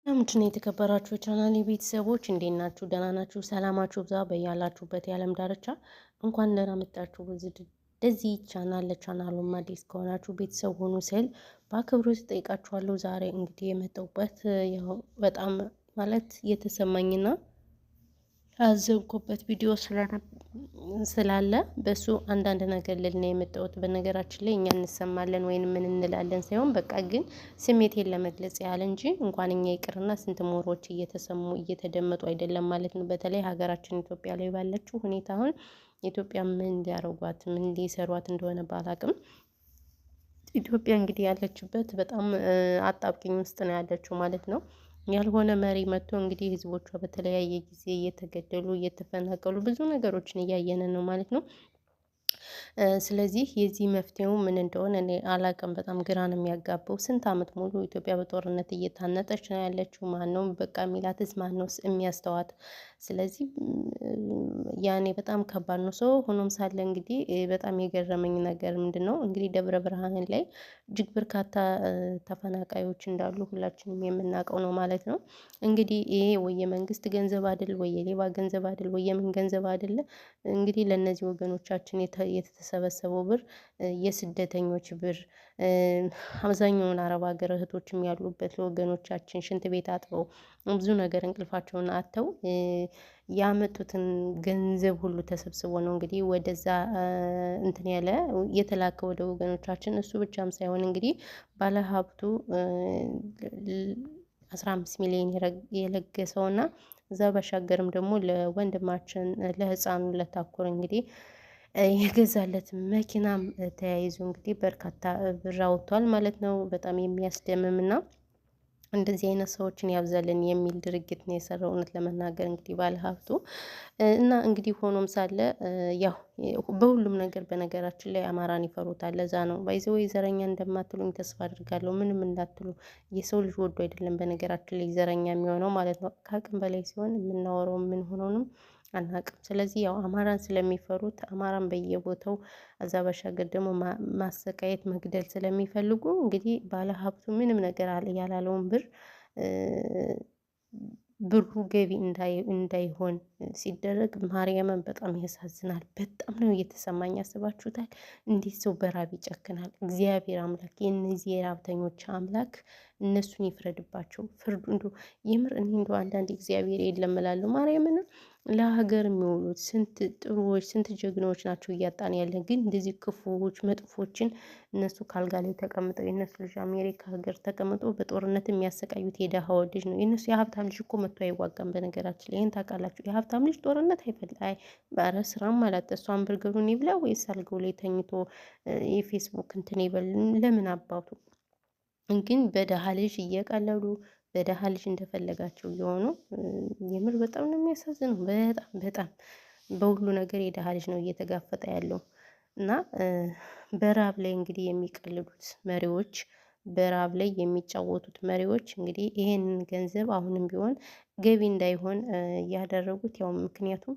ምንድነው የተከበራችሁ የቻናሌ ቤተሰቦች እንዴት ናችሁ? ደህና ናችሁ? ሰላማችሁ ብዛ በያላችሁበት የዓለም ዳርቻ። እንኳን ደህና መጣችሁ ወደዚህ ቻናል። ለቻናሉም አዲስ ከሆናችሁ ቤተሰብ ሆኑ ስል በአክብሮት እጠይቃችኋለሁ። ዛሬ እንግዲህ የመጣሁበት ያው በጣም ማለት የተሰማኝና ያዘንኩበት ቪዲዮ ስላለ በሱ አንዳንድ ነገር ልል ነው የመጣሁት። በነገራችን ላይ እኛ እንሰማለን ወይም ምን እንላለን ሳይሆን በቃ ግን ስሜቴን ለመግለጽ ያህል እንጂ እንኳን እኛ ይቅርና ስንት ምሁሮች እየተሰሙ እየተደመጡ አይደለም ማለት ነው። በተለይ ሀገራችን ኢትዮጵያ ላይ ባለችው ሁኔታ አሁን ኢትዮጵያ ምን ሊያረጓት ምን ሊሰሯት እንደሆነ ባላቅም ኢትዮጵያ እንግዲህ ያለችበት በጣም አጣብቂኝ ውስጥ ነው ያለችው ማለት ነው። ያልሆነ መሪ መጥቶ እንግዲህ ህዝቦቿ በተለያየ ጊዜ እየተገደሉ እየተፈናቀሉ ብዙ ነገሮችን እያየን ነው ማለት ነው። ስለዚህ የዚህ መፍትሄው ምን እንደሆነ እኔ አላቅም። በጣም ግራ ነው የሚያጋባው። ስንት ዓመት ሙሉ ኢትዮጵያ በጦርነት እየታነጠች ነው ያለችው። ማን ነው በቃ የሚላትስ? ማን ነው የሚያስተዋት? ስለዚህ ያኔ በጣም ከባድ ነው። ሰው ሆኖም ሳለ እንግዲህ በጣም የገረመኝ ነገር ምንድን ነው እንግዲህ ደብረ ብርሃን ላይ እጅግ በርካታ ተፈናቃዮች እንዳሉ ሁላችንም የምናውቀው ነው ማለት ነው። እንግዲህ ይሄ ወይ የመንግስት ገንዘብ አይደል፣ ወይ የሌባ ገንዘብ አይደል፣ ወይ የምን ገንዘብ አይደለ። እንግዲህ ለእነዚህ ወገኖቻችን የተሰበሰበው ብር የስደተኞች ብር አብዛኛውን አረብ ሀገር እህቶችም ያሉበት ለወገኖቻችን ሽንት ቤት አጥበው ብዙ ነገር እንቅልፋቸውን አጥተው ያመጡትን ገንዘብ ሁሉ ተሰብስቦ ነው እንግዲህ ወደዛ እንትን ያለ የተላከ ወደ ወገኖቻችን። እሱ ብቻም ሳይሆን እንግዲህ ባለሀብቱ 15 ሚሊዮን የለገሰውና እዛ ባሻገርም ደግሞ ለወንድማችን ለህፃኑ ለታኩር እንግዲህ የገዛለት መኪናም ተያይዞ እንግዲህ በርካታ ብር አውጥቷል ማለት ነው። በጣም የሚያስደምምና እንደዚህ አይነት ሰዎችን ያብዛልን የሚል ድርጊት ነው የሰራው። እውነት ለመናገር እንግዲህ ባለሀብቱ እና እንግዲህ ሆኖም ሳለ ያው በሁሉም ነገር በነገራችን ላይ አማራን ይፈሩታል። ለዛ ነው by the way ዘረኛ እንደማትሉኝ ተስፋ አድርጋለሁ። ምንም እንዳትሉ የሰው ልጅ ወዶ አይደለም በነገራችን ላይ ዘረኛ የሚሆነው ማለት ነው። ከአቅም በላይ ሲሆን የምናወራው ምን ሆነውንም አናቅም። ስለዚህ ያው አማራን ስለሚፈሩት አማራን በየቦታው እዛ ባሻገር ደግሞ ማሰቃየት መግደል ስለሚፈልጉ እንግዲህ ባለሀብቱ ምንም ነገር ያላለውን ብር ብሩ ገቢ እንዳይሆን ሲደረግ ማርያምን በጣም ያሳዝናል። በጣም ነው እየተሰማኝ። ያስባችሁታል? እንዴት ሰው በራብ ይጨክናል? እግዚአብሔር አምላክ የእነዚህ የራብተኞች አምላክ እነሱን ይፍረድባቸው። ፍርዱ እንዶ የምር እኔ እንዶ አንዳንድ እግዚአብሔር የለም እላለሁ። ማርያምን ለሀገር የሚውሉት ስንት ጥሩዎች ስንት ጀግናዎች ናቸው እያጣን ያለን። ግን እንደዚህ ክፉዎች መጥፎችን እነሱ ካልጋ ላይ ተቀምጠው የእነሱ ልጅ አሜሪካ ሀገር ተቀምጦ በጦርነት የሚያሰቃዩት የደሃው ልጅ ነው። የእነሱ የሀብታም ልጅ እኮ መጥቶ አይዋጋም። በነገራችን ላይ ይህን ታውቃላችሁ። የሀብታም ልጅ ጦርነት አይፈል ኧረ ስራም አላት። እሷን በርገሩን ይብላ ወይስ አልጋው ላይ ተኝቶ የፌስቡክ እንትን ይበል? ለምን አባቱ ግን በደሃ ልጅ እየቀለዱ በደሃ ልጅ እንደፈለጋቸው እየሆኑ የምር በጣም ነው የሚያሳዝነው። በጣም በጣም በሁሉ ነገር የደሃ ልጅ ነው እየተጋፈጠ ያለው እና በራብ ላይ እንግዲህ የሚቀልዱት መሪዎች በራብ ላይ የሚጫወቱት መሪዎች እንግዲህ ይሄንን ገንዘብ አሁንም ቢሆን ገቢ እንዳይሆን ያደረጉት ያው ምክንያቱም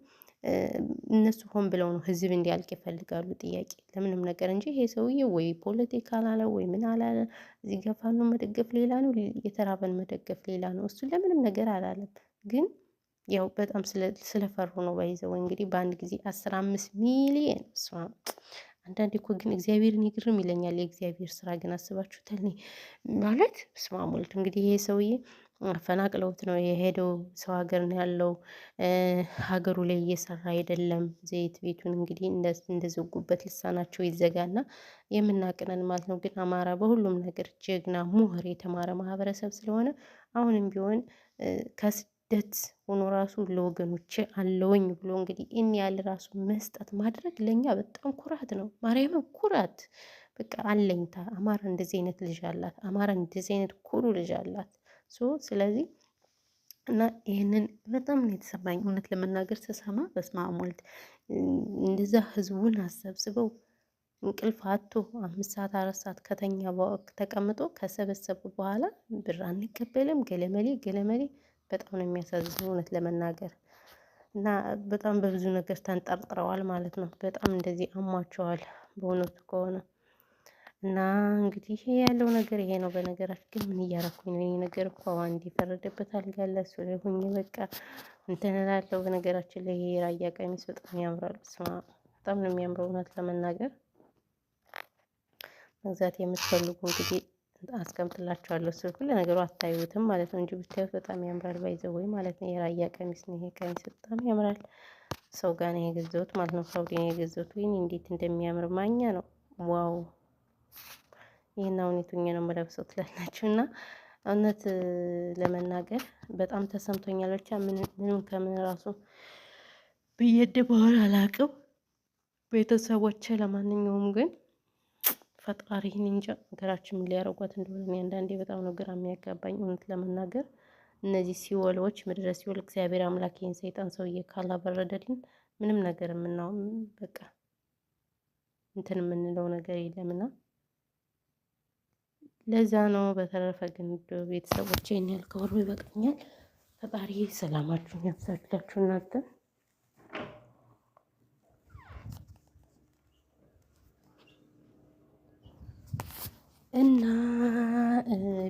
እነሱ ሆን ብለው ነው ህዝብ እንዲያልቅ ይፈልጋሉ። ጥያቄ ለምንም ነገር እንጂ ይሄ ሰውዬ ወይ ፖለቲካ አላለ ወይ ምን አላለ። እዚህ ጋር ፋኖ መደገፍ ሌላ ነው፣ የተራበን መደገፍ ሌላ ነው። እሱ ለምንም ነገር አላለም። ግን ያው በጣም ስለፈሩ ነው። by the way እንግዲህ በአንድ ጊዜ 15 ሚሊየን። አንዳንዴ እኮ ግን እግዚአብሔርን ይግርም ይለኛል። የእግዚአብሔር ስራ ግን አስባችሁታል ማለት ስማ ሞልት እንግዲህ ይሄ ሰውዬ አፈናቅለውት ነው የሄደው። ሰው ሀገር ነው ያለው። ሀገሩ ላይ እየሰራ አይደለም። ዘይት ቤቱን እንግዲህ እንደዘጉበት ልሳናቸው ይዘጋና የምናቅነን ማለት ነው። ግን አማራ በሁሉም ነገር ጀግና፣ ምሁር፣ የተማረ ማህበረሰብ ስለሆነ አሁንም ቢሆን ከስደት ሆኖ ራሱ ለወገኖቼ አለውኝ ብሎ እንግዲህ እኔ ያለ ራሱ መስጠት ማድረግ ለእኛ በጣም ኩራት ነው። ማርያምን ኩራት በቃ አለኝታ። አማራ እንደዚህ አይነት ልጅ አላት። አማራ እንደዚህ አይነት ኩሩ ልጅ አላት። So ስለዚህ እና ይህንን በጣም ነው የተሰማኝ እውነት ለመናገር ስሰማ፣ በስመ አብ ወልድ እንደዛ ህዝቡን አሰብስበው እንቅልፍ አጥቶ 5 ሰዓት 4 ሰዓት ከተኛ ተቀምጦ ከሰበሰቡ በኋላ ብር አንቀበልም ገለመሌ ገለመሌ። በጣም ነው የሚያሳዝነው እውነት ለመናገር እና በጣም በብዙ ነገር ተንጠርጥረዋል ማለት ነው። በጣም እንደዚህ አሟቸዋል በእውነቱ ከሆነ። እና እንግዲህ ይሄ ያለው ነገር ይሄ ነው። በነገራችን ግን ምን እያረኩኝ ነው? ይሄ ነገር እኮ አንድ የፈረደበት አልጋ አለ፣ እሱ ላይ ሁኜ በቃ እንትን እላለሁ። በነገራችን ላይ ይሄ የራያ ቀሚስ በጣም ያምራል። ስማ በጣም ነው የሚያምረው። እውነት ለመናገር መግዛት የምትፈልጉ እንግዲህ አስቀምጥላችኋለሁ ስልኩ። ለነገሩ አታዩትም ማለት ነው እንጂ ብታዩት በጣም ያምራል። by the way ማለት ነው። የራያ ቀሚስ ነው ይሄ ቀሚስ በጣም ያምራል። ሰው ጋር ነው የገዛሁት ማለት ነው። ሳውዲ ነው የገዛሁት። ወይኔ እንዴት እንደሚያምር ማኛ ነው። wow ይህን አሁን የቱኛ ነው የምለብሰው ትላላችሁ። እና እውነት ለመናገር በጣም ተሰምቶኛል። ብቻ ምንም ከምን ራሱ ብዬ በኋላ አላቅም ቤተሰቦቼ። ለማንኛውም ግን ፈጣሪ እንጃ ሀገራችን ምን ሊያደርጓት እንደሆነ እኔ አንዳንዴ በጣም ነው ግራ የሚያጋባኝ እውነት ለመናገር እነዚህ ሲወሎች ምድረ ሲወል እግዚአብሔር አምላክ ይህን ሰይጣን ሰውዬ ካላበረደልን ምንም ነገር የምናው በቃ እንትን የምንለው ነገር የለምና ለዛ ነው። በተረፈ ግን ቤተሰቦቼ ይህን ያህል ከወሩ ይበቃኛል። ፈጣሪ ሰላማችሁን ያብዛላችሁ እናንተ እና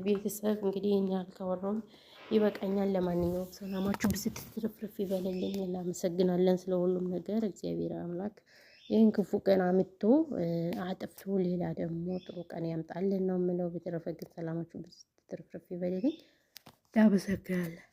ቤተሰብ እንግዲህ ይህን ያህል ካወራሁኝ ይበቃኛል። ለማንኛውም ሰላማችሁ ብዝት ትርፍርፍ ይበልልኝ። እናመሰግናለን ስለ ሁሉም ነገር። እግዚአብሔር አምላክ ይህን ክፉ ቀን አምጥቶ አጥፍቶ ሌላ ደግሞ ጥሩ ቀን ያምጣልን ነው የምለው። በተረፈ ግን ሰላማችሁ ብዝት ትርፍርፍ ይበልልኝ። እናመሰግናለን።